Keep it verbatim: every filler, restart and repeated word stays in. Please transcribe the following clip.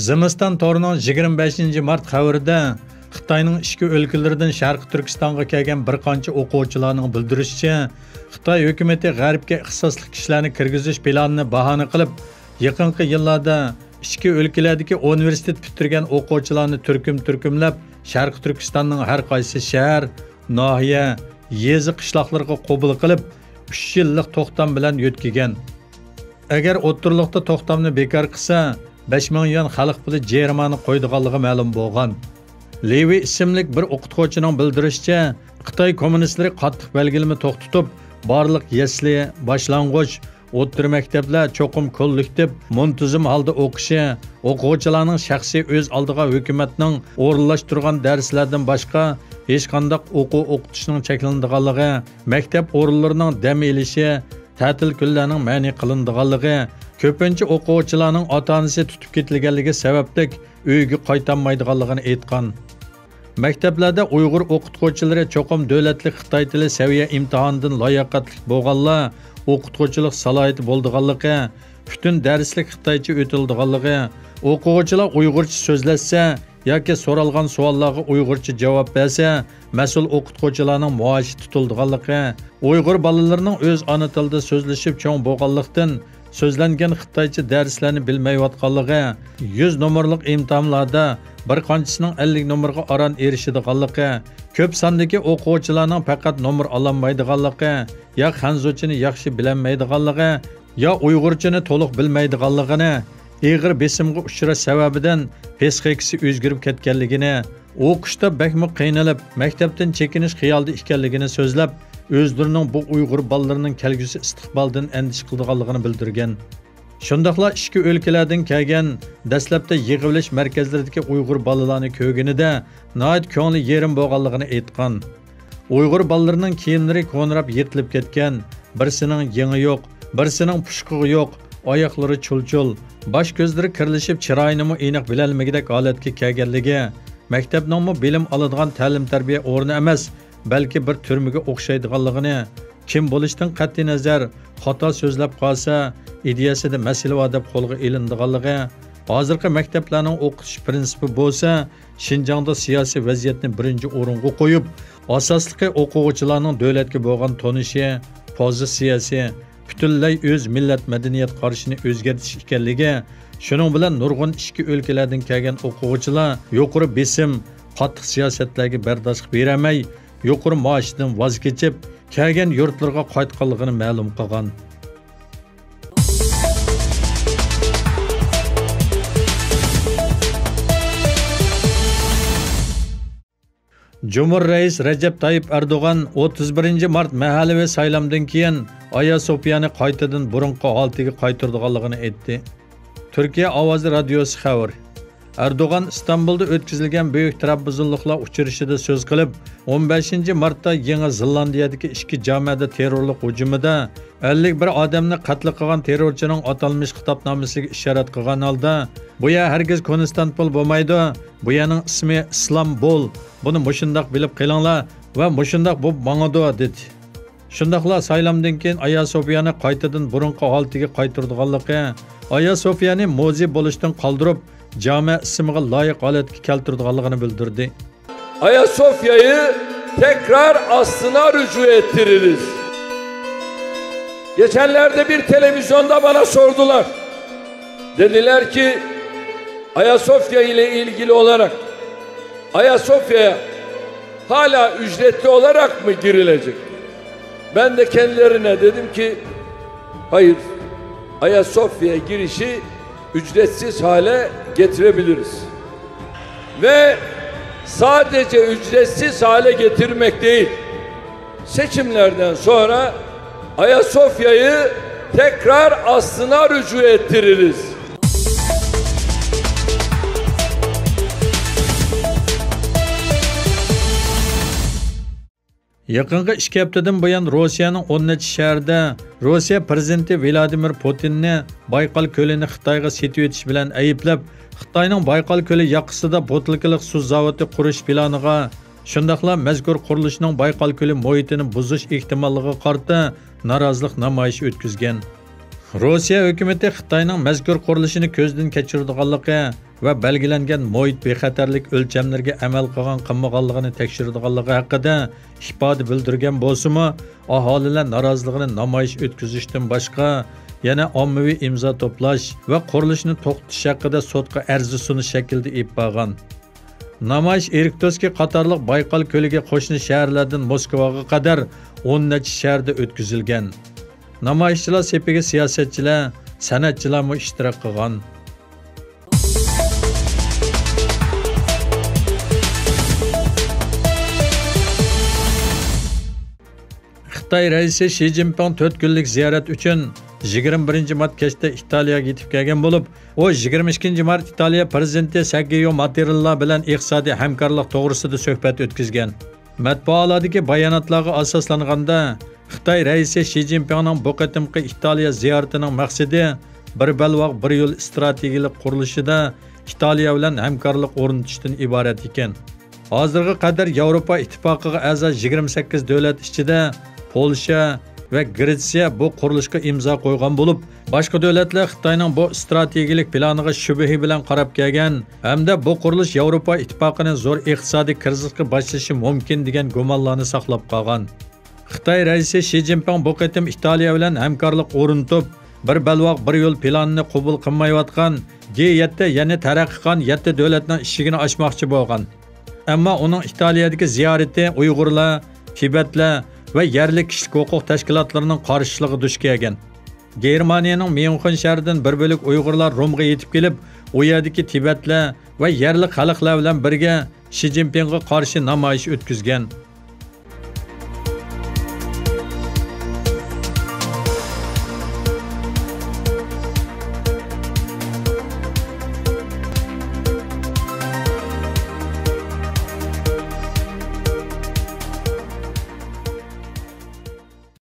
زىمىستان تورىنىڭ يىگىرمە بەشىنچى مارت خەۋىرىدە خىتاينىڭ ئىچكى ئۆلكىلىرىدىن شەرقىي تۈركىستانغا كەلگەن بىر قانچە ئوقۇغۇچىلارنىڭ بىلدۈرۈشىچە، خىتاي ھۆكۈمىتى غەربكە ئىختىساسلىق كىشىلەرنى كىرگۈزۈش پىلانىنى باھانە قىلىپ، يېقىنقى يىللاردا ئىچكى ئۆلكىلەردىكى ئۇنىۋېرسىتېت پۈتتۈرگەن ئوقۇغۇچىلارنى تۈركۈم-تۈركۈملەپ، شەرقىي تۈركىستاننىڭ ھەر قايسى شەھەر، ناھىيە، يېزا، قىشلاقلىرىغا قوبۇل قىلىپ، ئۈچ يىللىق توختام بىلەن يۆتكىگەن. ئەگەر ئوتتۇرىلىقتا توختامنى بىكار قىلسا، بەش مىڭ يۈەن خەلق پۇلى جەرىمانە قويىدىغانلىقى مەلۇم بولغان. لېۋى ئىسىملىك بىر ئوقۇتقۇچىنىڭ بىلدۈرۈشىچە، خىتاي كوممۇنىستلىرى قاتتىق بەلگىلىمە توختىتىپ، بارلىق يەسلى، باشلانغۇچ، ئوتتۇرا مەكتەپلەر چوقۇم كوللېكتىپ، مۇنتىزىم ھالدا ئوقۇشى، ئوقۇغۇچىلارنىڭ شەخسىي ئۆز ئالدىغا ھۆكۈمەتنىڭ ئورۇنلاشتۇرغان دەرسلەردىن باشقا ھېچقانداق ئوقۇ-ئوقۇتۇشنىڭ چەكلىنىدىغانلىقى، مەكتەپ ئورۇنلىرىنىڭ دەم ئېلىشى، تەتىل كۈنلەرنىڭ مەنئى قىلىنىدىغانلىقى، كۆپىنچە ئوقۇغۇچىلارنىڭ ئاتا-ئانىسى تۇتۇپ كېتىلگەنلىكى سەۋەبلىك ئۆيىگە قايتالمايدىغانلىقىنى ئېيتقان. مەكتەپلەردە ئۇيغۇر ئوقۇتقۇچىلىرى چوقۇم دۆلەتلىك خىتاي تىلى سەۋىيە ئىمتىھانىدىن لاياقەتلىك بولغانلار ئوقۇتقۇچىلىق سالاھىيىتى بولىدىغانلىقى، پۈتۈن دەرسلىك خىتايچە ئۆتۈلىدىغانلىقى، ئوقۇغۇچىلار ئۇيغۇرچە سۆزلەشسە ياكى سورالغان سوئاللارغا ئۇيغۇرچە جاۋاب بەرسە، مەسئۇل ئوقۇتقۇچىلارنىڭ مائاشى تۇتۇلىدىغانلىقى، ئۇيغۇر بالىلىرىنىڭ ئۆز ئانا تىلىدا سۆزلىشىپ چوڭ بولغانلىقتىن، سۆزلەنگەن خىتايچە دەرسلەرنى بىلمەيۋاتقانلىقى، يۈز نومۇرلۇق ئىمتىھانلاردا بىر قانچىسىنىڭ ئەللىك نومۇرغا ئاران ئېرىشىدىغانلىقى، كۆپ ساندىكى ئوقۇغۇچىلارنىڭ پەقەت نومۇر ئالالمايدىغانلىقى، يا خەنزۇچىنى ياخشى بىلەلمەيدىغانلىقى، يا ئۇيغۇرچىنى تولۇق بىلمەيدىغانلىقىنى، ئېغىر بېسىمغا ئۇچراش سەۋەبىدىن پسىخىكىسى ئۆزگىرىپ كەتكەنلىكىنى، ئوقۇشتا بەكمۇ قىينىلىپ، مەكتەپتىن چېكىنىش خىيالىدا ئىكەنلىكىنى سۆزلەپ، ئۆزلىرىنىڭ بۇ ئۇيغۇر بالىلىرىنىڭ كەلگۈسى ئىستىقبالىدىن ئەندىشە قىلىدىغانلىقىنى بىلدۈرگەن. شۇنداقلا ئىچكى ئۆلكىلەردىن كەلگەن، دەسلەپتە يىغىۋېلىش مەركەزلىرىدىكى ئۇيغۇر بالىلارنى كۆرگىنىدە ناھايىتى كۆڭلى يېرىم بولغانلىقىنى ئېيتقان. ئۇيغۇر بالىلىرىنىڭ كىيىملىرى كونىراپ يىرتىلىپ كەتكەن، بىرسىنىڭ يېڭى يوق، بىرسىنىڭ پۇشقىغا يوق، ئاياقلىرى چۇل-چۇل، باش-كۆزلىرى كىرلىشىپ، چىرايىنىمۇ ئېنىق بىلەلمىگۈدەك ھالەتكە كەلگەنلىكى، مەكتەپنىڭمۇ بىلىم ئالىدىغان تەلىم-تەربىيە ئورنى ئەمەس، بەلكى بىر تۈرمىگە ئوخشايدىغانلىقىنى، كىم بولۇشتىن قەتئىينەزەر، خاتا سۆزلەپ قالسا، ئىدىيەسىدە مەسىلە بار دەپ قولغا ئېلىنىدىغانلىقى، ھازىرقى مەكتەپلەرنىڭ ئوقۇتۇش پىرىنسىپى بولسا، شىنجاڭدا سىياسىي ۋەزىيەتنى بىرىنچى ئورۇنغا قويۇپ، ئاساسلىقى ئوقۇغۇچىلارنىڭ دۆلەتكە بولغان تونۇشى، پوزىتسىيەسى، پۈتۈنلەي ئۆز مىللەت مەدەنىيەت قارىشىنى ئۆزگەرتىش ئىكەنلىكى، شۇنىڭ بىلەن نۇرغۇن ئىچكى ئۆلكىلەردىن كەلگەن ئوقۇغۇچىلار يۇقىرى بېسىم، قاتتىق سىياسەتلەرگە بەرداشلىق بېرەلمەي، يۇقىرى مائاشتىن ۋاز كېچىپ، كەلگەن يۇرتلىرىغا قايتقانلىقىنى مەلۇم قىلغان. جۇمھۇر رەئىس رەجەپ تايىپ ئەردوغان ئوتتۇز بىرىنچى مارت مەھەللىۋى سايلامدىن كېيىن ئايا سوفىيانى قايتىدىن بۇرۇنقى ھالىتىگە قايتۇرىدىغانلىقىنى ئېيتتى. تۈركىيە ئاۋازى رادىيوسى خەۋىرى. ئەردوغان ئىستانبۇلدا ئۆتكۈزۈلگەن بۈيۈك تەلەپپۇزلۇقلار ئۇچرىشىشىدا سۆز قىلىپ، ئون بەشىنچى مارتتا يېڭى زېلاندىيەدىكى ئىككى جامەدە تېررورلۇق ھۇجۇمىدا ئەللىك بىر ئادەمنى قەتل قىلغان تېررورچىنىڭ ئاتالمىش خىتابنامىسىگە ئىشارەت قىلغان ھالدا، بۇ يەر ھەرگىز كونستانتىپول بولمايدۇ، بۇ يەرنىڭ ئىسمى ئىسلامبۇل، بۇنى مۇشۇنداق بىلىپ قېلىڭلار ۋە مۇشۇنداق بولۇپ ماڭىدۇ، دېدى. شۇنداقلا سايلامدىن كېيىن ئايا سوفىيانى قايتىدىن بۇرۇنقى ھالىتىگە قايتۇرىدىغانلىقى، ئايا سوفىيانى مۇزېي بولۇشتىن قالدۇرۇپ، جامە ئىسمىغا لايىق ھالەتكە كەلتۈرىدىغانلىقىنى بىلدۈردى. Ayasofya'yı tekrar aslına rücu ettiririz. Geçenlerde bir televizyonda bana sordular. Dediler ki, Ayasofya ile ilgili olarak Ayasofya'ya hala ücretli olarak mı girilecek? Ben de kendilerine dedim ki, hayır, Ayasofya'ya girişi ücretsiz hale getirebiliriz. Ve sadece ücretsiz hale getirmek değil, seçimlerden sonra Ayasofya'yı tekrar aslına rücu ettiririz. يېقىنقى ئىككى ھەپتىدىن بۇيان روسىيەنىڭ ئون نەچچە شەھىرىدە روسىيە پىرېزىدېنتى ۋلادىمىر پۇتىننى بايقال كۆلىنى خىتايغا سېتىۋېتىش بىلەن ئەيىبلەپ، خىتاينىڭ بايقال كۆلى ياقىسىدا بوتۇلكىلىق سۇ زاۋۇتى قۇرۇش پىلانىغا، شۇنداقلا مەزكۇر قۇرۇلۇشنىڭ بايقال كۆلى مۇھىتىنى بۇزۇش ئېھتىماللىقىغا قارىتا نارازىلىق نامايىشى ئۆتكۈزگەن. روسىيە ھۆكۈمىتى خىتاينىڭ مەزكۇر قۇرۇلۇشىنى كۆزدىن كەچۈرىدىغانلىقى ۋە بەلگىلەنگەن مۇھىت بىخەتەرلىك ئۆلچەملىرىگە ئەمەل قىلغان قىلمىغانلىقىنى تەكشۈرىدىغانلىقى ھەققىدە ئىپادە بىلدۈرگەن بولسىمۇ، ئاھالىلەر نارازىلىقىنى نامايىش ئۆتكۈزۈشتىن باشقا، يەنە ئاممىۋى ئىمزا توپلاش ۋە قۇرۇلۇشنى توختىتىش ھەققىدە سوتقا ئەرز سۇنۇش شەكلىدە ئېلىپ بارغان. نامايىش ئىركۇتسكى قاتارلىق بايقال كۆلىگە قوشنا شەھەرلەردىن موسكۋاغا قەدەر ئون نەچچە شەھەردە ئۆتكۈزۈلگەن. نامايىشچىلار سېپىگە سىياسەتچىلەر، سەنئەتچىلەرمۇ ئىشتىراك قىلغان. خىتاي رەئىسى شى جىنپىڭ تۆت كۈنلۈك زىيارەت ئۈچۈن يىگىرمە بىرىنچى مارت كەچتە ئىتالىيەگە يېتىپ كەلگەن بولۇپ، ئۇ يىگىرمە ئىككىنچى مارت ئىتالىيە پىرېزىدېنتى سەرگىيو ماتېرېللا بىلەن ئىقتىسادىي ھەمكارلىق توغرىسىدا سۆھبەت ئۆتكۈزگەن. مەتبۇئاتلاردىكى باياناتلارغا ئاساسلانغاندا، خىتاي رەئىسى شى جىنپىڭنىڭ بۇ قېتىمقى ئىتالىيە زىيارىتىنىڭ مەقسىتى بىر بەلباغ، بىر يول ئىستراتېگىيەلىك قۇرۇلۇشىدا ئىتالىيە بىلەن ھەمكارلىق ئورنىتىشتىن ئىبارەت ئىكەن. ھازىرغا قەدەر ياۋروپا ئىتتىپاقىغا ئەزا يىگىرمە سەككىز دۆلەت ئىچىدە پولشا ۋە گرېتسىيە بۇ قۇرۇلۇشقا ئىمزا قويغان بولۇپ، باشقا دۆلەتلەر خىتاينىڭ بۇ ئىستراتېگىيەلىك پىلانىغا شۈبھە بىلەن قاراپ كەلگەن ھەمدە بۇ قۇرۇلۇش ياۋروپا ئىتتىپاقىنى زور ئىقتىسادىي كىرىزىسقا باشلىشى مۇمكىن دېگەن گۇمانلارنى ساقلاپ قالغان. خىتاي رەئىسى شى جىنپىڭ بۇ قېتىم ئىتالىيە بىلەن ھەمكارلىق ئورنىتىپ، بىر بەلباغ، بىر يول پىلانىنى قوبۇل قىلمايۋاتقان جى يەتتە، يەنى تەرەققىي قىلغان يەتتە دۆلەتنىڭ ئىشىكىنى ئاچماقچى بولغان. ئەمما ئۇنىڭ ئىتالىيەدىكى زىيارىتى ئۇيغۇرلار، تىبەتلەر ۋە يەرلىك كىشىلىك ھوقۇق تەشكىلاتلىرىنىڭ قارشىلىقىغا دۇچ كەلگەن. گېرمانىيەنىڭ ميۇنخېن شەھىرىدىن بىر بۆلەك ئۇيغۇرلار رومغا يېتىپ كېلىپ، ئۇ يەردىكى تىبەتلەر ۋە يەرلىك خەلقلەر بىلەن بىرگە شى جىنپىڭغا قارشى نامايىش ئۆتكۈزگەن.